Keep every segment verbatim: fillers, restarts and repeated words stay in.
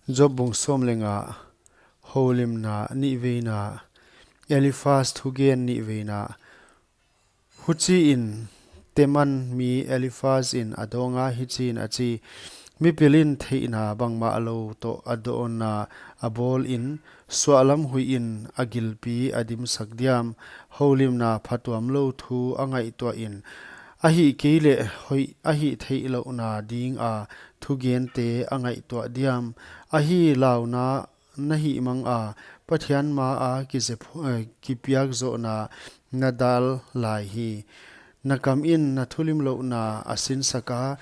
Job bung sawm leh nga. Houlimna nihveina. Eliphaz thugen nihveina. Huchiin Teman mi Eliphaz in a dawnga hichiin a chi: Mipil in theihna bangmah lou toh a dawnna a bawlin, suahlam huih in a gilpi a dimsak diam? Houlimna phatuamlou thu a ngaihtuahin, ahihkeileh hoih a hih theihlouhna dinga thugente a ngaihtuah diam? Ahi, launa na hihmanga, Pathian maa kizep-, eh, kipiakzohna na dal lai hi. Na kam in na thulimlouhna a sinsaka,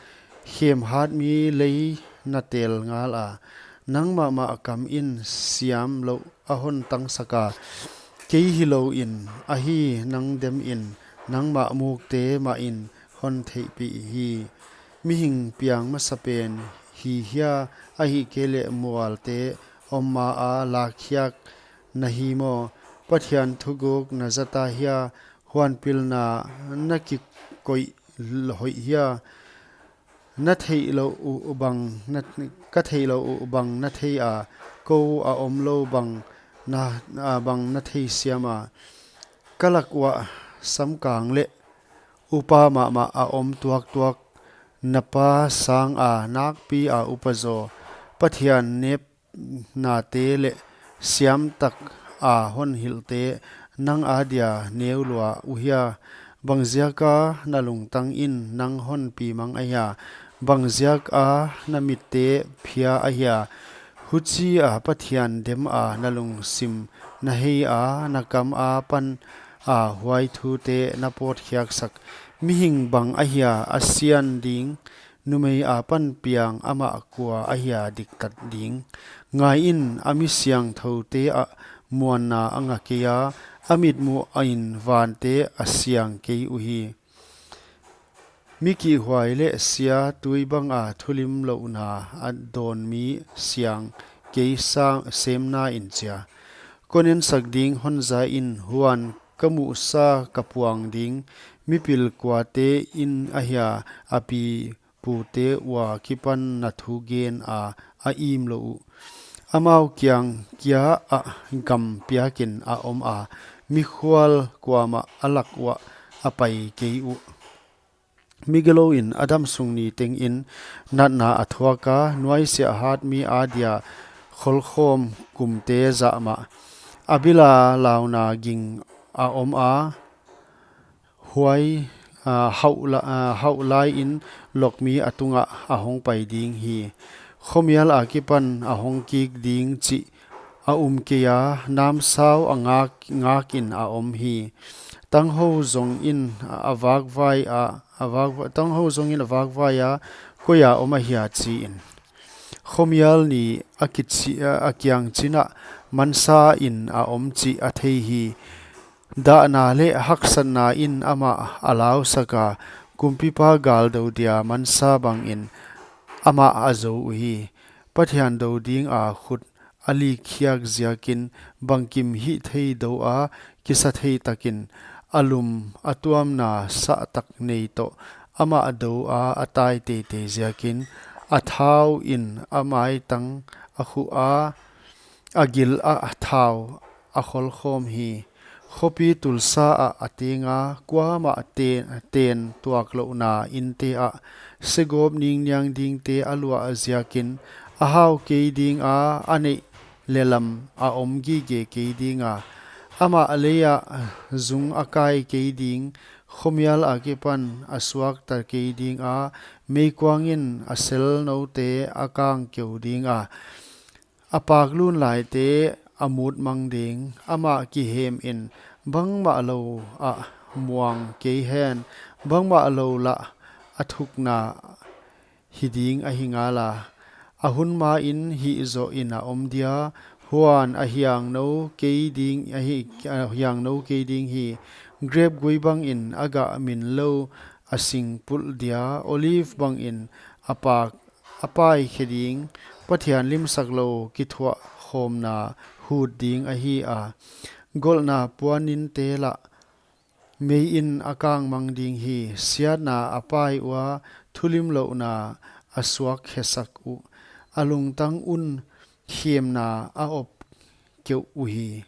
khemhat mi lei na tel ngala. Nangmah mah kam in siamlouh a hon tangsaka, kei hilouin, ahi, nang demin nangmah mukte mahin hon theihpih hi. Mihing piang masapen hi hia, ahihkeileh mualte om maa lakkhiak na hi maw? Pathian thuguk na zata hia? Huan pilna na kikoih hoih hia? Na theihlouh uh bang na, ka theihlouh uh bang na theia, kou a omlou bang na, a bang na thei siama? Ka lak uah samkang leh upa mahmah a om tuaktuak, na pa sanga nakpia upa zaw, Pathian nep nate leh siamtaka hon hilhte nang adia neu lua uhia? Bangziaka na lungtang in nang hon pimang ahia? Bangziaka na mitte phia ahia? Huchia Pathian dema na lungsim na heia, na kama pana huai thute na pawtkhiaksak. Mihing bang ahia a sian ding? Numei apan piang amah kua ahia diktat ding? Ngaiin, a mi siangthoute ah muanna a nga keia, a mitmuhin vante a siang kei uhi. Mi kihhuai leh sia tui banga thulimlouhna a dawn mi siang kei sang semna in chia. Kon ensak ding hon zain, huan ka muhsa ka puang ding. Mipil kuate in ahia a pi pute ua kipan na thugena a imlou uh? Amau kiang kia ah gam piakin a oma, mikhual kuamah a lak uah a pai kei uh. Migilouin a damsung ni tengin natna a thuaka, nuaisiah hat mi adia kholkhawm kumte zahmah. A bila launa ging a oma, huai, ah, hauh la-, ah, hauh laiin lokmi a tungah a hongpai ding hi. Khomial akipan a hongkik ding chih a um keia, namsau a ngak, ngakin a om hi. Tanghou zongin a vakvai a, a vakva-, tanghou zongin a vakvaia, koia om ahia chiin. Khomial ni a kichi-, a, a kiang chinah mansain a om chih a thei hi. Dahna leh haksatnain amah a lausaka, kumpipa galdou dia mansa bangin amah a zou uhi. Pathian dou dinga khut a likkhiak ziakin bangkim hihthei doua kisa thei takin, a lum a tuamna sahtak nei toh amah doua a tai teitei ziakin, a thauin a maitang a khuha, a gil ah thau a kholkhawm hi. Khopi tulsa ah a tenga, kuamah ten, ten tuaklouhna inte ah segawp ningniang dingte a luah ziakin, a hau kei dinga, a neih leh lam a om gige kei dinga, amah leiah zung a kai kei ding, khomial akipan a suakta kei dinga, meikuangin a selnoute a kang keu dinga, a paklun laite a mut mang ding. Amah kihemin bangmah lou ah muang kei hen, bangmah lou lah a thukna hi ding ahi ngala. A hun main hihzohin a om dia, huan a hiangnou kei ding, a hi-, a hiangnou kei ding hi. Grep gui bangin a gah minlou a sing pulh dia, olive bangin a pak a pai khe ding. Pathian limsaklou kithuahkhawmna hut ding ahi a, golhna puanninte lah meiin a kangmang ding hi. Siatna a pai ua, thulimlouhna a suak khesak uh. A lungtang un khemna a op keuh uhi.